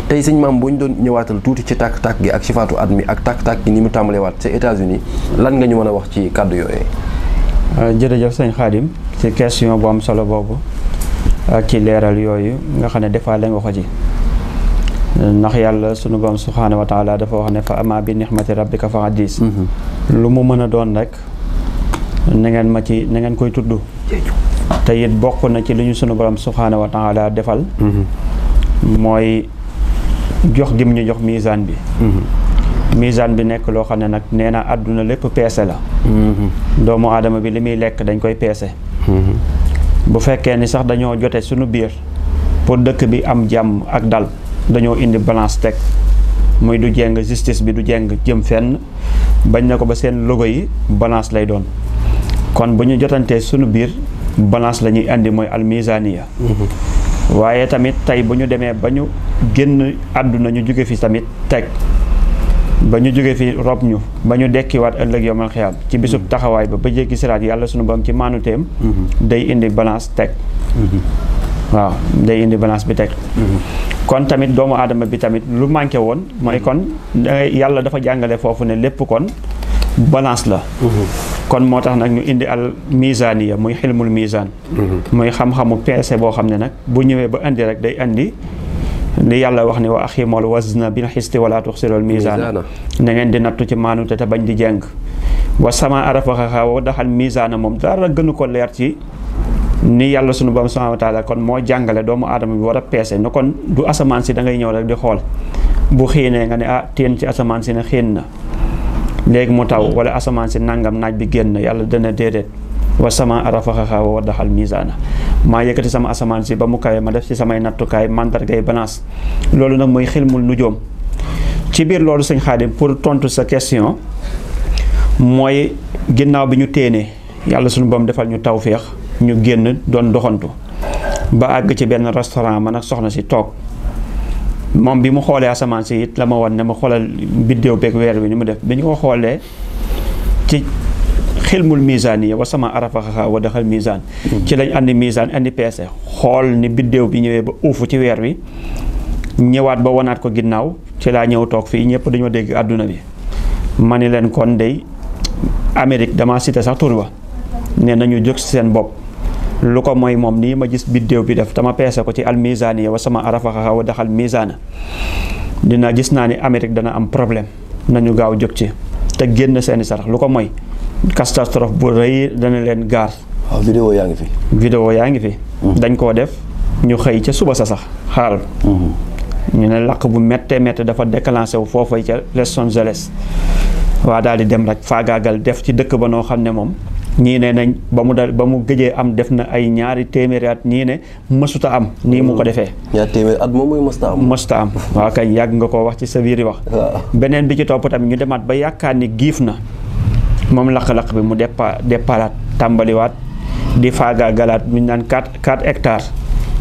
tey sëñ maam bu ñu doon ñëwaatal tuuti ci tàkk-tàkk gi ak ci faatu at mi ak tàkk-tàkk gi ni mu tàmbalee waat ca États-Unis lan nga ñu mën a wax ci kàddu yooyu. jërëjëf sëñ Xaadim ci question bu am solo boobu ak ci leeral yooyu nga xam ne defaa la nga ko ci ndax yàlla sunu borom subhaanahu wa taala dafa wax ne fa ama bi nixmati rabbika fa haddis lu mu mën a doon rek na ngeen koy tudd te it bokk na ci li ñu sunu borom subhaanahu wa taala defal mooy jox gim ñu jox misaan bi misaan bi nekk loo xam ne nag nee na àdduna lépp peese la doomu aadama bi li muy lekk dañ koy peese bu fekkee ni sax dañoo jote suñu biir pour dëkk bi am jàmm ak dal dañoo indi balance teg muy du jeng justice bi du jeng jëm fenn bañ na ko ba seen logo yi balance lay doon kon bu ñu jotantee suñu biir balance la ñuy indi mooy almisaniya waaye tamit tey bu ñu demee ba ñu génn àdduna ñu jóge fi tamit teg ba ñu jóge fi rob ñu ba ñu dekkiwaat ëllëg yomal xiyaam ci bisub taxawaay ba jéggi siraat yàlla sunu borom ci maanuteem day indi balance teg waaw day indi balance bi teg kon tamit doomu aadama bi tamit lu manqué woon mooy kon yàlla dafa jàngale foofu ne lépp kon balance la kon moo tax nag ñu indi al misaniya muy xilmul misaan muy xam-xamu peese boo xam ne nag bu ñëwee ba indi rek day indi li yàlla wax ne wa axiimul wazna bil xisti wala tuxsirul misaana na ngeen di nattu ci maanute te bañ di jeng wa sama arafaxaxa wa daxal misaana moom dara gënu ko leer ci ni yàlla sunu borom subhaanahu wa taala kon moo jàngale doomu aadama bi war a peese ne kon du asamaan si da ngay ñëw rek di xool bu xiinee nga ne teen ci asamaan si ne xiin na léegi mu taw wala asamaan si nangam naaj bi génn yàlla dana déedéet wa sama arafaxaxa wa daxal misaana maa yëkkati sama asamaan si ba mu kawe ma def ci samay nattukaay mandargay balance loolu nag mooy xilmul nujoom ci biir loolu sëñ Xaadim pour tontu sa question mooy ginnaaw bi ñu téenee yàlla suñu borom defal ñu tawféex ñu génn doon doxantu ba àgg ci benn restaurant man ak soxna si toog moom bi mu xoolee asamaan si it la ma wan ne ma xoolal biddéew beeg weer wi ni mu def bi ñu ko xoolee ci xilmul misaan yi wa sama arafaxaxa wa daxal misaan ci lañ andi misaan andi peese xool ni biddéew bi ñëwee ba uufu ci weer wi ñëwaat ba wanaat ko ginnaaw ci laa ñëw toog fii ñëpp dañoo dégg àdduna bi ma ni leen kon dey Amérique dama cité sax tur ba ne nañu jóg seen bopp lu ko mooy moom nii ma gis biddéew bi def dama peese ko ci al misaan yi wa sama arafaxaxa wa daxal misaana dina gis naa ni Amérique dana am problème nañu gaaw jóg ci te génn seeni sarax lu ko mooy catastrophe bu rëy dana leen gaar. waaw vidéo yaa ngi fi. vidéo yaa ngi fi. dañ koo def ñu xëy ca suba sa sax xaaral. ñu ne làq bu méttee méttee dafa déclenché wu foofay ca Los Angeles. waa daal di dem rek faagaagal def ci dëkk ba noo xam ne moom ñii ne nañ ba mu gëjee am def na ay ñaari téeméeri at ñii ne mësuta am nii mu ko defee. ñaari téeméeri at moom mooy mësuta am. mësuta am waaw kañ yàgg nga koo wax ci sa biir wax. beneen bi ci topp tamit ñu demaat ba yaakaar ni giif na. moom laq-laq bi mu déparaat tàmbaliwaat di faagaagalaat bu ñu naan 4 hectares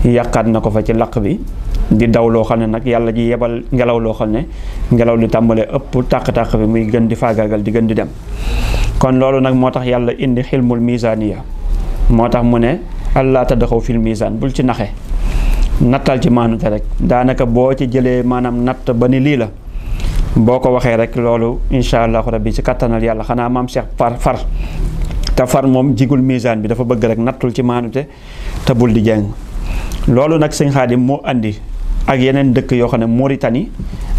yàqaat na ko fa ci laq bi di daw loo xam ne nag yàlla ji yebal ngelaw loo xam ne ngelaw li tàmbalee ëpp tàq-tàq bi muy gën di faagaagal di gën di dem kon loolu nag moo tax yàlla indi xilmul misaaniya moo tax mu ne allah tadxaw fil misaan bul ci naxe nattal ci maanute rek daanaka boo ci jëlee maanaam natt ba ni lii la boo ko waxee rek loolu incha allahu rabbi ci kattanal yàlla xanaa maam Cheikh far te far moom jigul misaan bi dafa bëgg rek nattul ci maanute te bul di jeng loolu nag sëñ Xaadim moo andi ak yeneen dëkk yoo xam ne Mauritanie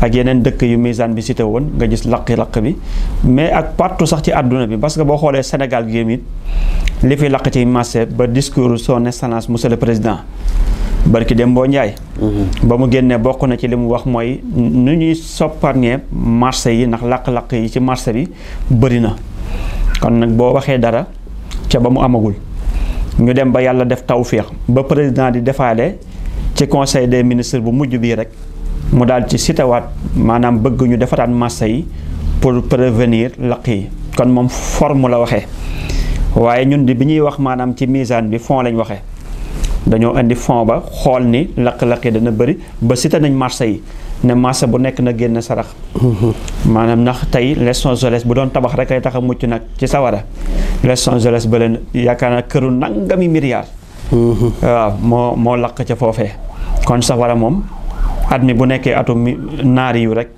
ak yeneen dëkk yu misaan bi cité woon nga gis laq bi mais ak partout sax ci àdduna bi parce que boo xoolee Sénégal gi it li fi laq ci marché ba discours son excellence monsieur le président barki dem boo njaay ba mu génnee bokk na ci li mu wax mooy nu ñuy sopparñee marché yi ndax laq-laq yi ci marché bi bëri na kon nag boo waxee dara ca ba mu amagul ñu dem ba yàlla def tawféex ba président di defaale ci conseil des ministres bu mujj bii rek mu daal ci sitewaat maanaam bëgg ñu defaraat marché yi pour prévenir laq yi kon moom forme la waxee waaye ñun di bi ñuy wax maanaam ci misaan bi fond lañ waxee dañoo indi fond ba xool ni laq-laq yi dana bëri ba cité nañ marché yi ne marché bu nekk na génn sarax maanaam ndax tey Los Angeles bu doon tabax rek ay tax a mucc nag ci sawara Los Angeles ba leen yaakaar naa këru nangami milliards waaw moo lakk ca foofee kon safara moom at mi bu nekkee atum naari yu rek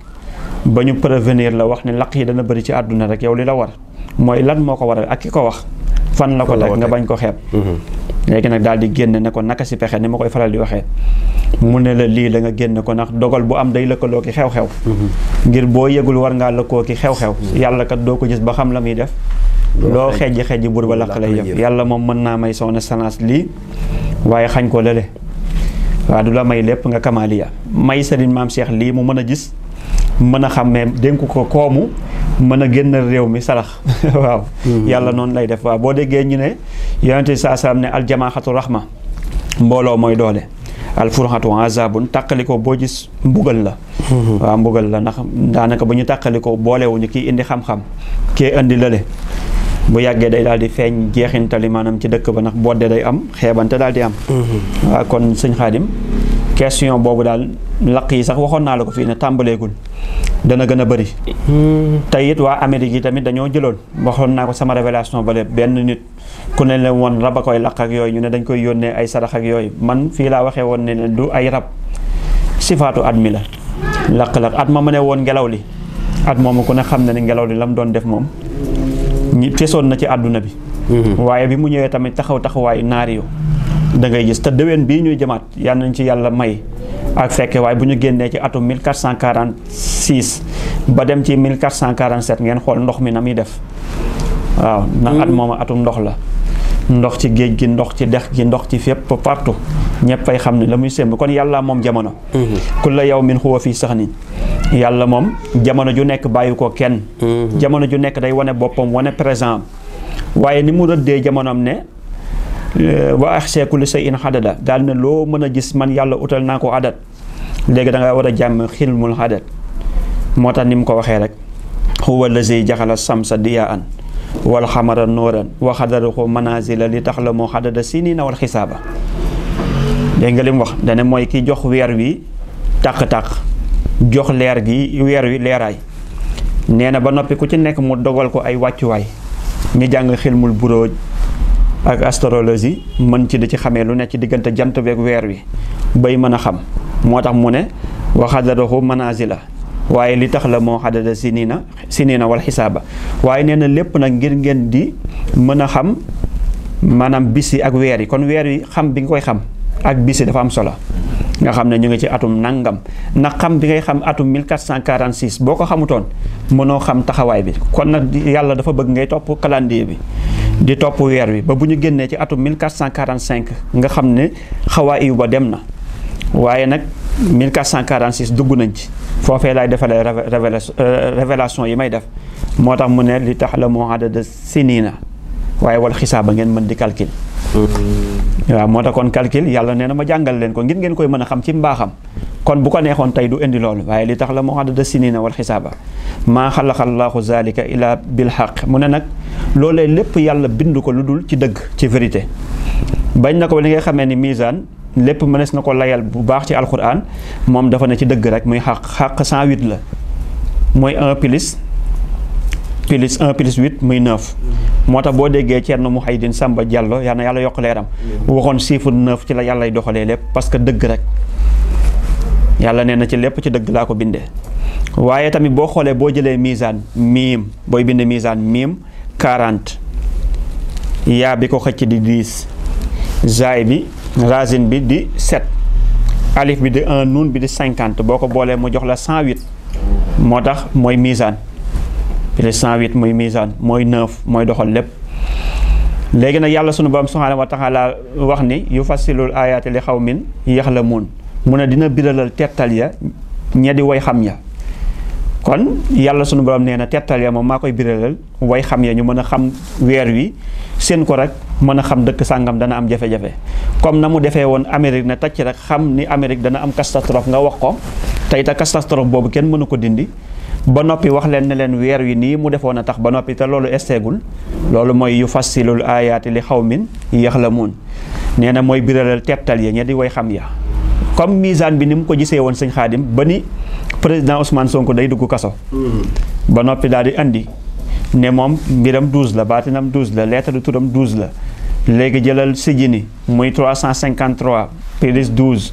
ba ñu prévenir la wax ne laq yi dana bëri ci àdduna rek yow li la war mooy lan moo ko waral ak ki ko wax fan la ko teg nga bañ ko xeeb. léegi nag daal di génn ne ko naka si pexe ni ma koy faral di waxee mu ne la lii la nga génn ko ndax dogal bu am day lëkkaloo ki xew-xew. ngir boo yëgul war ngaa lëkkoo ki xew-xew. yàlla kat doo ko gis ba xam la muy def. loo xejji buur ba laq lay yëf yàlla moom mën naa may son excellence lii waaye xañ ko lële waaw du la may lépp nga kamaaliya may sëriñ maam Cheikh lii mu mën a gis mën a xàmmee dénk ko koomu mën a génn réew mi sarax waaw yàlla noonu lay def waaw boo déggee ñu ne yonente saa salaam ne aljamaaxatu rahma mbooloo mooy doole alfurxatu azabun tàqalikoo boo gis mbugal la waaw mbugal la ndax daanaka ba ñu tàqalikoo boolewuñu kii indi xam-xam kii indi lële bu yàggee day daal di feeñ jeexintali maanaam ci dëkk ba ndax bodde day am xeebante daal di am waaw kon sëñ Xaadim question boobu daal laq yi sax waxoon naa la ko fii ne tàmbaleegul dana gën a bëri te it waa Amérique yi tamit dañoo jëloon waxoon naa ko sama révélation bale benn nit ku ne leen woon rab a koy laq ak yooyu ñu ne dañ koy yónnee ay sarax ak yooyu man fii laa waxee woon ne du ay rab sifaatu at mi la laq-laq at ma ne woon ngelaw li at moomu ku ne xam ne ne ngelaw li la mu doon def moom ñi fesoon na ci àdduna bi waaye bi mu ñëwee tamit taxawaayu naari yo da ngay gis te déwén bii ñuy jëmaat yal nañ ci yàlla may ak fekke waaye bu ñu génnee ci atum 1446 ba dem ci 1447 ngeen xool ndox mi na muy def waaw ndax at mooma atum ndox la ndox ci géej gi ndox ci dex gi ndox ci fépp partout ñëpp fay xam ne la muy sémb kon yàlla moom jamono kulla yawmin huwa fii saxnin yàlla moom jamono ju nekk bàyyi ko kenn jamono ju nekk day wane boppam wane présent waaye ni mu rëddee jamonoom ne wa ahsaa kulli shay'in adada daal ne loo mën a gis man yàlla utal naa ko adat léegi da nga war a jàmm xilmul adat moo tax ni mu ko waxee rek huwa allazi jaxala samsa diyaan wal xamara nooran wa xadarahu manazila li tax la moo xadada sinina wal xisaaba dégg nga li mu wax dane mooy ki jox weer wi tàq-tàq jox leer gi weer wi leeraay nee na ba noppi ku ci nekk mu dogal ko ay wàccuwaay ñu jàng xilmul buróoj ak astrologie mën ci di ci xamee lu ne ci diggante jant beeg weer wi bay mën a xam moo tax mu ne wa xadarahu manazila waaye li tax la moo xadada sinina wal xisaaba waaye nee na lépp nag ngir ngeen di mën a xam maanaam bis yi ak weer yi kon weer yi xam bi nga koy xam ak bis yi dafa am solo nga xam ne ñu ngi ci atum nangam ndax xam bi ngay xam atum 1446 boo ko xamutoon mënoo xam taxawaay bi kon nag yàlla dafa bëgg ngay topp calendrier bi di topp weer wi ba bu ñu génnee ci atum 1445 nga xam ne xawaa iw ba dem na waaye nag 1446 dugg nañ ci foofee laay defalee révélation yi may def moo tax mu ne li tax la moo adada sinina waaye wal xisaaba ngeen mën di calcul waaw moo tax kon calcul yàlla nee na ma jàngal leen ko ngir ngeen koy mën a xam ci mbaaxam kon bu ko neexoon tey du indi loolu waaye li tax la moo adada sinina wal xisaaba maa xalaqallaahu zalika illa bil xaq mu ne nag loolee lépp yàlla bind ko lu dul ci dëgg ci vérité bañ na ko li nga xamee ni misaan lépp mënees na ko layal bu baax ci alquran moom dafa ne ci dëgg rek muy xaq 108 la mooy 1 plus 1 plus 8 muy 9 moo tax boo déggee Thierno Mouhidine Samba Diallo yal na yàlla yokk leeram waxoon chiffre 9 ci la yàllay doxalee lépp parce que dëgg rek yàlla nee na ci lépp ci dëgg laa ko bindee waaye tamit boo xoolee boo jëlee misaan miim booy bindee misaan miim 40 yaa bi ko xëcc di 10 zaay bi racine bi di 7 alif bi di 1 nuun bi di 50 boo ko boolee mu jox la 108 moo tax mooy misaan plus 108 muy misaan mooy 9 mooy doxal lépp léegi nag yàlla sunu borom subhaanahu wa taala wax ni yu fassilul ayaati li xawmin yaxlamuun mu ne dina biralal tettal ya ña di way xam ya kon yàlla sunu borom nee na tettal ya moom maa koy biralal way xam ya ñu mën a xam weer wi seen ko rek mën a xam dëkk sàngam dana am jafe-jafe comme na mu defee woon Amérique ne tacc rek xam ni Amérique dana am catastrophe nga wax ko tey te catastrophe boobu kenn mënu ko dindi ba noppi wax leen ne leen weer wi nii mu defoon a tax ba noppi te loolu esteegul loolu mooy yu fassilul ayaati li xawmin yaxlamuun nee na mooy biralal tettal ya ña di way xam ya comme misaan bi ni mu ko gisee woon sëñ Xaadim ba ni président Ousmane Sonko day dugg kaso ba noppi daal di andi ne moom mbiram 12 la baatinam 12 la lettre turam 12 la léegi jëlal sijini muy 353 plus 12